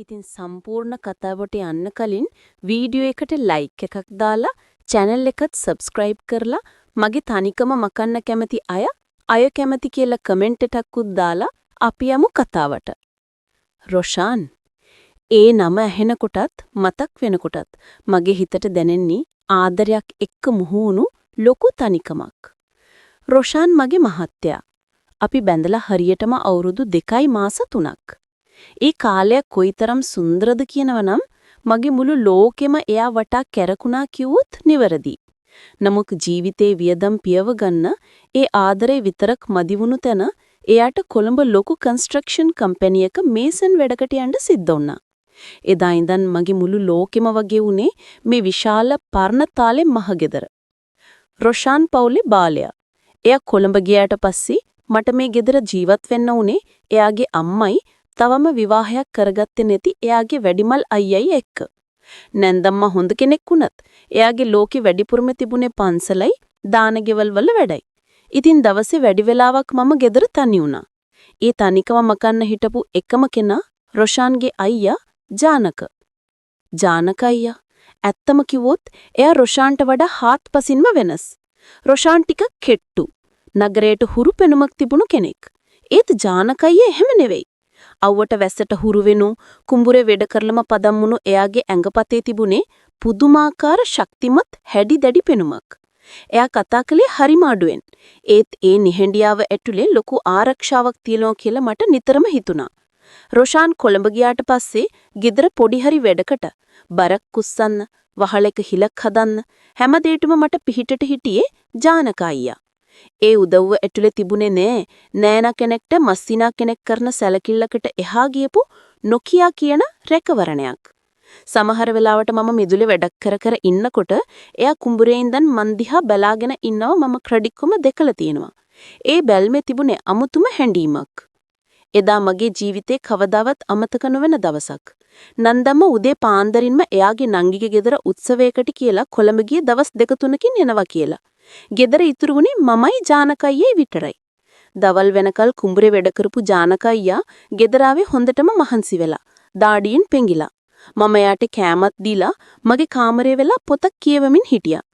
ඉතින් සම්පූර්ණ කතාවට යන්න කලින් වීඩියෝ එකට ලයික් එකක් දාලා, චැනල් එකත් සබ්ස්ක්‍රයිබ් කරලා, මගේ තනිකම මකන්න කැමති අය අය කැමති කියලා කමෙන්ට් එකකුත් දාලා අපි යමු කතාවට. රොෂාන්, ඒ නම ඇහෙනකොටත් මතක් වෙනකොටත් මගේ හිතට දැනෙන්නේ ආදරයක් එක්ක මුහුණු ලොකු තනිකමක්. රොෂාන් මගේ මහත්තයා. අපි බැඳලා හරියටම අවුරුදු 2යි මාස 3ක්. ඒ කාලය කොයිතරම් සුන්දරද කියනවනම්, මගේ මුළු ලෝකෙම එයා වටා කැරකුණා කිව්වොත් නිවැරදි. නමුත් ජීවිතේ වියදම් පියව ගන්න ඒ ආදරේ විතරක් මදි වුණු තැන එයාට කොළඹ ලොකු කන්ස්ට්‍රක්ෂන් කම්පැනි එක මේසන් වැඩකට යන්න සිද්ධ වුණා. එදා ඉඳන් මගේ මුළු ලෝකෙම වගේ වුණේ මේ විශාල පරණ තාලේ මහගෙදර. රොෂාන් පවුලේ බාලයා. එයා කොළඹ ගියාට පස්සේ මට මේ ගෙදර ජීවත් වෙන්න උනේ එයාගේ අම්මයි තවම විවාහයක් කරගත්තේ නැති එයාගේ වැඩිමල් අයියයි එක්ක. නැන්දම්මා හොඳ කෙනෙක් වුණත් එයාගේ ලෝකෙ වැඩිපුරම තිබුණේ පන්සලයි දාන ගෙවල් වල වැඩයි. ඉතින් දවසේ වැඩි වෙලාවක් මම ගෙදර තනි වුණා. ඒ තනිකම මකන්න හිටපු එකම කෙනා රොෂාන්ගේ අයියා ජානක. ජානක අයියා, ඇත්තම කිව්වොත් එයා රොෂාන්ට වඩා හාත්පසින්ම වෙනස්. රොෂාන් ටිකක් කෙට්ටු. නගරයට හුරු පෙනුමක් තිබුණු කෙනෙක්. ඒත් ජානක අයියා එහෙම නෙවෙයි. අව්වට වැස්සට හුරු වෙනු, කුඹුරේ වැඩ කරලම පදම් වුණු එයාගේ ඇඟපතේ තිබුණේ පුදුමාකාර ශක්තිමත් හැඩි දැඩි පෙනුමක්. එයා කතා කළේ හරිම අඩුවෙන්. ඒත් ඒ නිහඬියාව ඇතුලේ ලොකු ආරක්ෂාවක් තියෙනවා කියලා මට නිතරම හිතුණා. රොෂාන් කොළඹ ගියාට පස්සේ ගෙදර පොඩි හරි වැඩකට, බරක් උස්සන්න, වහලක හිලක් හදන්න, හැම දෙයකටම මට පිහිටට හිටියේ ජානක අයියා. ඒ උදව්ව ඇතුලේ තිබුණේ නෑ නෑනා කෙනෙක්ට මස්සිනා කෙනෙක් කරන සැලකිල්ලකට එහා ගියපු නොකියා කියන රැකවරණයක්. සමහර වෙලාවට මම මිදුලේ වැඩක් කර කර ඉන්නකොට එයා කුඹුරේ ඉඳන් මන් දිහා බලාගෙන ඉන්නව මම ක්‍රඩික්කම දැකලා තියෙනවා. ඒ බැල්මේ තිබුණේ අමුතුම හැඬීමක්. එදා මගේ ජීවිතේ කවදාවත් අමතක නොවන දවසක්. නන්දම්ම උදේ පාන්දරින්ම එයාගේ නංගිගේ ගෙදර උත්සවයකට කියලා කොළඹ ගිය දවස් දෙක තුනකින් එනවා කියලා. ගෙදර ඉතුරු වුණේ මමයි ජානක අයියයි විතරයි. දවල් වෙනකල් කුඹුරේ වැඩ කරපු ජානක අයියා ගෙදර ආවේ හොඳටම මහන්සි වෙලා, දාඩියෙන් පෙඟිලා. මම එයාට කෑමක් දීලා මගේ කාමරේ වෙලා පොතක් කියවමින් හිටියා.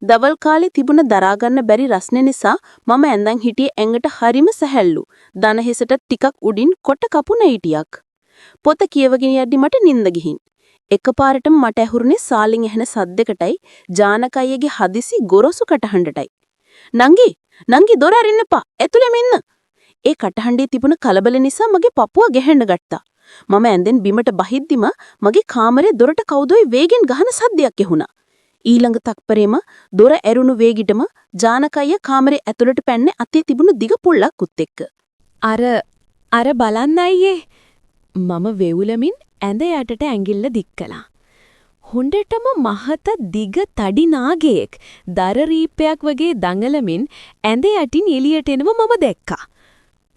දවල් කාලේ තිබුණ දරා ගන්න බැරි රස්නේ නිසා මම ඇඳන් හිටියේ ඇඟට හරිම සැහැල්ලු, දන හිසට ටිකක් උඩින් කොට කපු නයිටියක්. පොත කියවගෙන යද්දි මට නින්ද ගිහින්. එකපාරටම මට ඇහුරුනේ සාලෙන් ඇහෙන සද්දකටයි ජානක අයියගේ හදිසි ගොරෝසු කටහඬටයි. "නංගි, නංගි, දොර අරින්න එපා. ඇතුළෙම ඉන්න." ඒ කටහඬේ තිබුණ කලබල නිසා මගේ පපුව ගැහෙන්න ගත්තා. මම ඇඳෙන් බිමට බහිද්දිම මගේ කාමරේ දොරට කවුදොයි වේගෙන් ගහන සද්දයක් ඇහුණා. ඊළඟ තත්පරේම දොර ඇරුණු වේගෙටම ජානක අයියා කාමරේ ඇතුළට පැන්නේ අතේ තිබුණු දිග පොල්ලක්කුත් එක්ක. අර අර බලන්න අයියේ, මම වෙවුලමින් ඇඳ යටට ඇඟිල්ල දික් කළා. හොඳටම මහත දිග තඩි නාගයෙක් දර රීප්පයක් වගේ දඟලමින් ඇඳ යටින් එළියට එනව මම දැක්කා.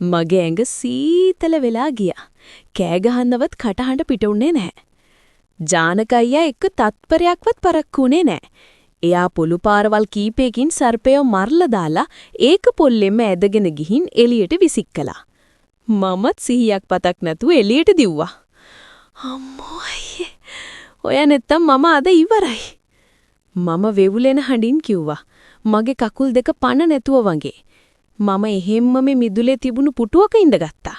මගේ ඇඟ සීතල වෙලා ගියා. කෑ ගහන්නවත් කටහඬ පිට වුණේ නැහැ. ජානක අයියා එක්ක තත්පරයක්වත් පරක්කු වුණේ නැහැ. එයා පොළු පාරවල් කීපයකින් සර්පයව මරලා දාලා ඒක පොල්ලෙම ඇදගෙන ගිහින් එළියට විසික්කලා. මමත් සිහියක් පතක් නැතුව එළියට දිව්වා. "අම්මෝ අයියේ, ඔය නැත්තම් මම අද ඉවරයි." මම වෙවුලෙන හඬින් කිව්වා. මගේ කකුල් දෙක පණ නැතුව වගේ. මම එහෙම්ම මේ මිදුලේ තිබුණු පුටුවක ඉඳගත්තා.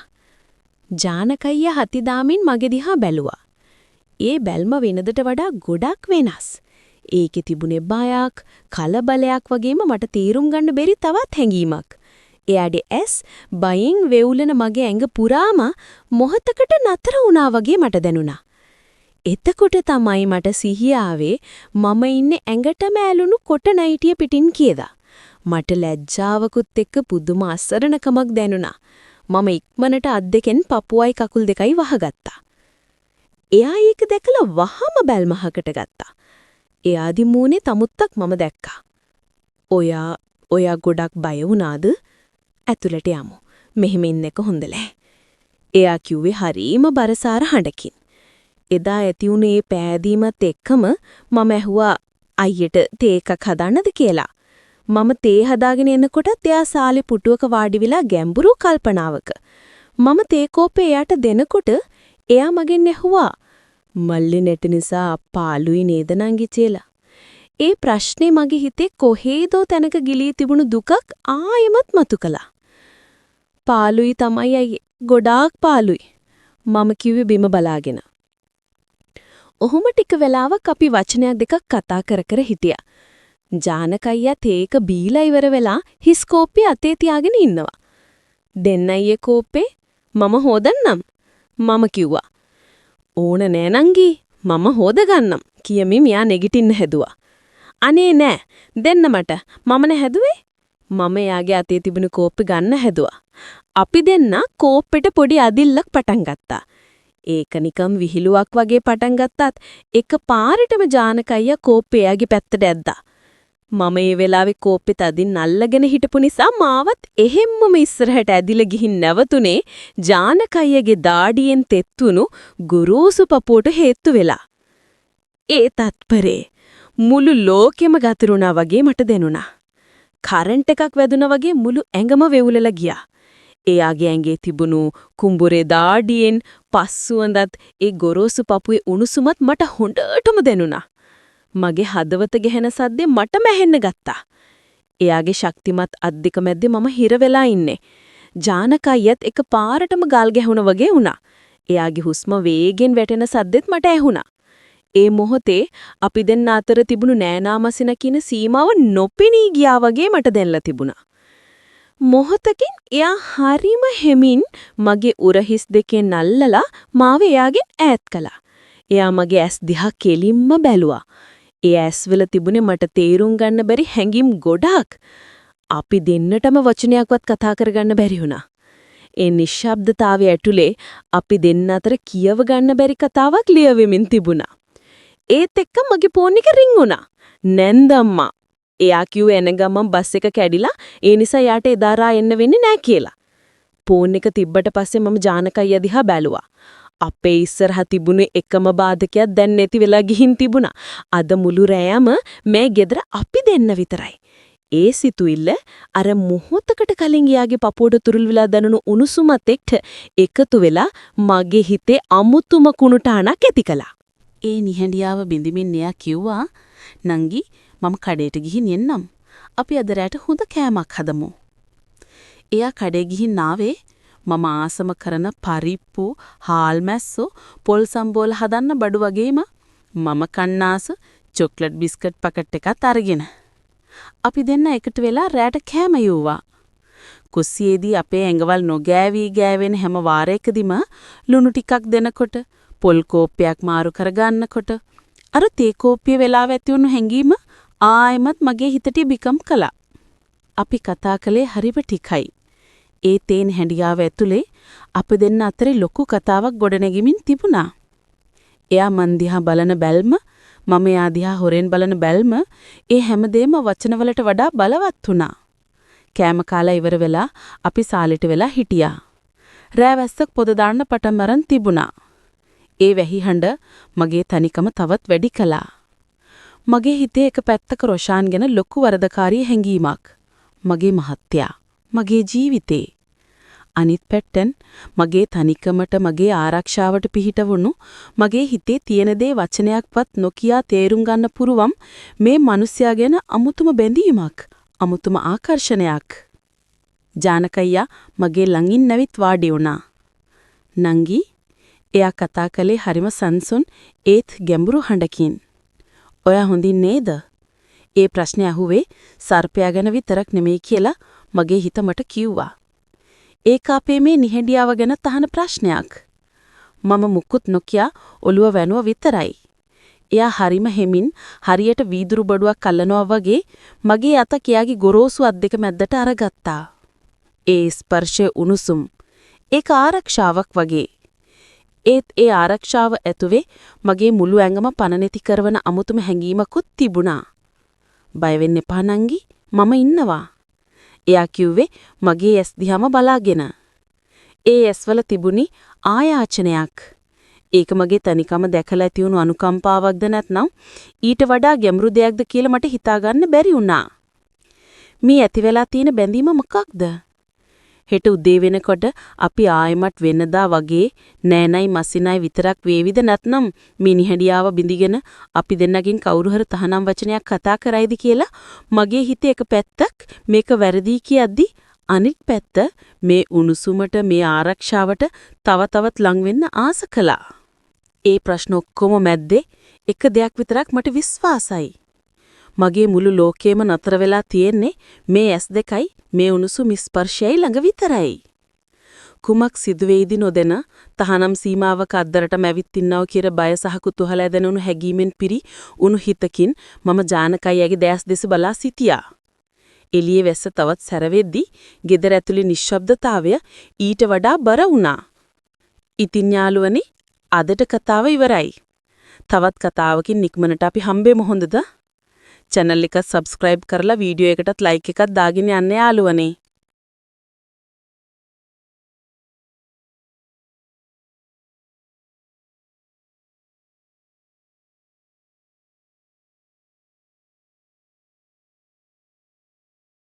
ජානක අයියා හති දාමින් මගේ දිහා බැලුවා. ඒ බැල්ම වෙනදට වඩා ගොඩක් වෙනස්. ඒකේ තිබුණේ බයක්, කලබලයක් වගේම මට තේරුම් ගන්න බැරි තවත් හැඟීමක්. එයාගේ ඇස් බයෙන් වෙවුලන මගේ ඇඟ පුරාම මොහොතකට නතර වුණා වගේ මට දැනුණා. එතකොට තමයි මට සිහිය ආවේ මම ඉන්නේ ඇඟටම ඇලුණු කොට නයිටිය පිටින් කියලා. මට ලැජ්ජාවකුත් එක්ක පුදුම අසරණකමක් දැනුණා. මම ඉක්මනට අත් දෙකෙන් පපුවයි කකුල් දෙකයි වහගත්තා. එයා ඒක දැකලා වහම බැල්මහකට ගත්තා. එයාදි මූණේ තමුත්තක් මම දැක්කා. "ඔයා ඔයා ගොඩක් බය වුණාද? ඇතුළට යමු. මෙහෙම ඉන්න එක හොඳ නෑ." එයා කිව්වේ හරීම බරසාර හඬකින්. එදා ඇති වුණු ඒ පෑදීමත් එක්කම මම ඇහුවා අයියට තේ එකක් හදන්නද කියලා. මම තේ හදාගෙන එනකොටත් එයා සාලේ පුටුවක වාඩි වෙලා ගැඹුරු කල්පනාවක. මම තේ කෝප්පේ එයාට දෙනකොට එයා මගෙන් ඇහුවා මල්ලි නැති නිසා පාළුයි නේද නංගි කියලා. ඒ ප්‍රශ්නේ මගේ හිතේ කොහේදෝ තැනක ගිලී තිබුණු දුකක් ආයෙමත් මතු කළා. පාළුයි තමයි අයියේ. ගොඩාක් පාළුයි. මම කිව්වේ බිම බලාගෙන. ඔහොම ටික වෙලාවක් අපි වචනයක් දෙකක් කතා කර කර හිටියා. ජානක අයියා තේ එක බීලා ඉවර වෙලා හිස් කෝප්පේ අතේ තියාගෙන ඉන්නවා. දෙන්න අයියේ කෝප්පේ මම හොදන්නම් මම කිව්වා. ඕන නෑ නංගි මම හොදගන්නම් කියමින් මෙයා නැගිටින්න හැදුවා. අනේ නෑ දෙන්න මට මම නේ හැදුවේ. මම එයාගේ අතේ තිබුණු කෝප්පේ ගන්න හැදුවා. අපි දෙන්න කෝප්පෙට පොඩි අදිල්ලක් පටන් ගත්තා. ඒක නිකම් විහිළුවක් වගේ පටන් ගත්තත් එක පාරටම ජානක අයියා කෝප්පේ එයාගේ පැත්තට ඇද්දා. මම ඒ වෙලාවේ කෝප්පේ තදින් අල්ලගෙන හිටපු නිසා මාවත් එහෙම්මම ඉස්සරහට ඇදිලා ගිහින් නැවතුනේ ජානක අයියාගේ දාඩියෙන් තෙත්වුණු ගොරෝසු පපුවට හේතු වෙලා. ඒ තත්පරේ මුළු ලෝකෙම ගතරුණා වගේ මට දැනුණා. කරන්ට් එකක් වැදුනා වගේ මුළු ඇඟම වෙවුලලා ගියා. එයාගේ ඇඟේ තිබුණු කුඹුරේ දාඩියෙන් පස්සුවඳත් ඒ ගොරෝසු පපුවේ උණුසුමත් මට හොඳටම දැනුණා. මගේ හදවත ගැහෙන සද්දේ මටම ඇහෙන්න ගත්තා. එයාගේ ශක්තිමත් අත් දෙක මැද්දේ මම හිර වෙලා ඉන්නේ. ජානක අයියත් එක පාරටම ගල් ගැහුණා වගේ වුණා. එයාගේ හුස්ම වේගෙන් වැටෙන සද්දෙත් මට ඇහුණා. ඒ මොහොතේ අපි දෙන්න අතර තිබුණු නෑනාමසින කියන සීමාව නොපෙනී ගියා වගේ මට දැනලා තිබුණා. මොහොතකින් එයා හරිම හෙමින් මගේ උරහිස් දෙකෙන් අල්ලලා මාව එයාගෙන් ඈත් කළා. එයා මගේ ඇස් දිහා කෙලින්ම බැලුවා. ඒ ඇස්වල තිබුණේ මට තේරුම් ගන්න බැරි හැඟීම් ගොඩාක්. අපි දෙන්නටම වචනයක්වත් කතා කරගන්න බැරි වුණා. ඒ නිශ්ශබ්දතාවය ඇතුලේ අපි දෙන්න අතර කියව ගන්න බැරි කතාවක් ලියවෙමින් තිබුණා. ඒත් එක්ක මගේ ෆෝන් එක රින් වුණා. නැන්දම්මා. එයා කිව්වේ එන ගමන් බස් එක කැඩිලා ඒ නිසා යාට එදා රා එන්න වෙන්නේ නෑ කියලා. ෆෝන් එක තිබ්බට පස්සේ මම ජානක අයියා දිහා බැලුවා. අපේ ඉස්සරහ තිබුණේ එකම බාධකයක් දැන් නැති වෙලා ගිහින් තිබුණා. අද මුළු රෑම මේ ගෙදර අපි දෙන්න විතරයි. ඒ සිතුවිල්ල අර මොහොතකට කලින් එයාගේ පපුවට තුරුල් වෙලා දැනුණු උණුසුමත් එක්ක එකතු වෙලා මගේ හිතේ අමුතුම කුණුටානක් ඇති කළා. ඒ නිහඬියාව බිඳිමින් එයා කිව්වා, "නංගි, මම කඩේට ගිහින් එන්නම්. අපි අද රැට හොඳ කෑමක් හදමු." එයා කඩේ ගිහින් ආවේ මම ආසම කරන පරිප්පු, හාල් මැස්සෝ, පොල් සම්බෝල හදන්න බඩු වගේම මම කන්න ආස චොක්ලට් බිස්කට් පැකට් එකත් අරගෙන. අපි දෙන්න එකට වෙලා රැට කෑම යුවා. කුස්සියේදී අපේ ඇඟවල් නොගෑවි ගෑවෙන හැම වාරයකදීම ලුණු ටිකක් දෙනකොට, පොල් කෝප්පයක් මාරු කරගන්නකොට අර තේ කෝප්පිය වෙලාව ඇති වුණු හැඟීම ආයෙමත් මගේ හිතට බිකම් කළා. අපි කතා කළේ හරිම ටිකයි. ඒ තේන් හැඬියාව ඇතුලේ අප දෙන්න අතරේ ලොකු කතාවක් ගොඩනැගෙමින් තිබුණා. එයා මන් දිහා බලන බැල්ම, මම එයා දිහා හොරෙන් බලන බැල්ම, ඒ හැමදේම වචනවලට වඩා බලවත් වුණා. කෑම කාලා ඉවර වෙලා අපි සාලෙට වෙලා හිටියා. රෑ වැස්සක් පොද දාන්න පටන් අරන් තිබුණා. ඒ වැහි හඬ මගේ තනිකම තවත් වැඩි කළා. මගේ හිතේ එක පැත්තක රොෂාන් ගැන ලොකු වරදකාරී හැඟීමක්. මගේ මහත්තයා, මගේ ජීවිතේ. අනිත් පැත්තෙන් මගේ තනිකමට මගේ ආරක්ෂාවට පිහිට වුණු මගේ හිතේ තියෙන දේ වචනයක්වත් නොකියා තේරුම් ගන්න පුරුවම් මේ මිනිසයා ගැන අමුතුම බැඳීමක්, අමුතුම ආකර්ෂණයක්. ජානකయ్యා මගේ ළඟින් නැවිත් වාඩි වුණා. නංගි, එයා කතා කළේ හරිම සංසුන් ඒත් ගැඹුරු හඬකින්. ඔයා හොඳින් නේද? ඒ ප්‍රශ්නේ අහුවේ සර්පයා ගැන විතරක් නෙමෙයි කියලා මගේ හිත මට කිව්වා. ඒක අපේ මේ නිහඬියාව ගැන තහන ප්‍රශ්නයක්. මම මුකුත් නොකියා ඔළුව වැනුව විතරයි. එයා හරිම හෙමින් හරියට වීදුරු බඩුවක් අල්ලනවා වගේ මගේ අත එයාගේ ගොරෝසු අත් දෙක මැද්දට අරගත්තා. ඒ ස්පර්ශය උණුසුම්. ඒක ආරක්ෂාවක් වගේ. ඒත් ඒ ආරක්ෂාව ඇතුවේ මගේ මුළු ඇඟම පණ නැති කරවන අමුතුම හැඟීමකුත් තිබුණා. බය වෙන්න එපා නංගි, මම ඉන්නවා. එයා කිව්වේ මගේ ඇස් දිහාම බලාගෙන. ඒ ඇස්වල තිබුණි ආයාචනයක්. ඒක මගේ තනිකම දැකලා ඇති වුණු අනුකම්පාවක්ද නැත්නම් ඊට වඩා ගැඹුරු දෙයක්ද කියලා මට හිතාගන්න බැරි වුණා. මේ ඇති වෙලා තියෙන බැඳීම මොකක්ද? හෙට උදේ වෙනකොට අපි ආයෙමත් වෙනදා වගේ නෑනයි මසිනයි විතරක් වේවිද, නැත්නම් මිනිහැඩියාව බිඳිගෙන අපි දෙන්නගෙන් කවුරු හරි තහනම් වචනයක් කතා කරයිද කියලා මගේ හිතේ එක පැත්තක් මේක වැරදි කියද්දි, අනිත් පැත්ත මේ උණුසුමට, මේ ආරක්ෂාවට තව තවත් ලං වෙන්න ආස කළා. ඒ ප්‍රශ්න ඔක්කොම මැද්දේ එක දෙයක් විතරක් මට විශ්වාසයි. මගේ මුළු ලෝකෙම නතර වෙලා තියෙන්නේ මේ ඇස් දෙකයි මේ උණුසුම් ස්පර්ශයයි ළඟ විතරයි. කුමක් සිදුවෙයිද නොදැන, තහනම් සීමාවක අද්දරටම ඇවිත් ඉන්නව කියලා බය සහ කුතුහලය දැනුණු හැඟීමෙන් පිරි උණු හිතකින් මම ජානකයියාගේ දෑස් දෙස බලා සිටියා. එළියේ වැස්ස තවත් සැර වෙද්දි ගෙදර ඇතුලේ නිශ්ශබ්දතාවය ඊට වඩා බර වුණා. ඉතින් යාළුවනේ, අදට කතාව ඉවරයි. තවත් කතාවකින් ඉක්මනට අපි හම්බෙමු, හොඳද? චැනල් එක සබ්ස්ක්‍රයිබ් කරලා වීඩියෝ එකටත් ලයික් එකක් දාගෙන යන්න යාළුවනේ.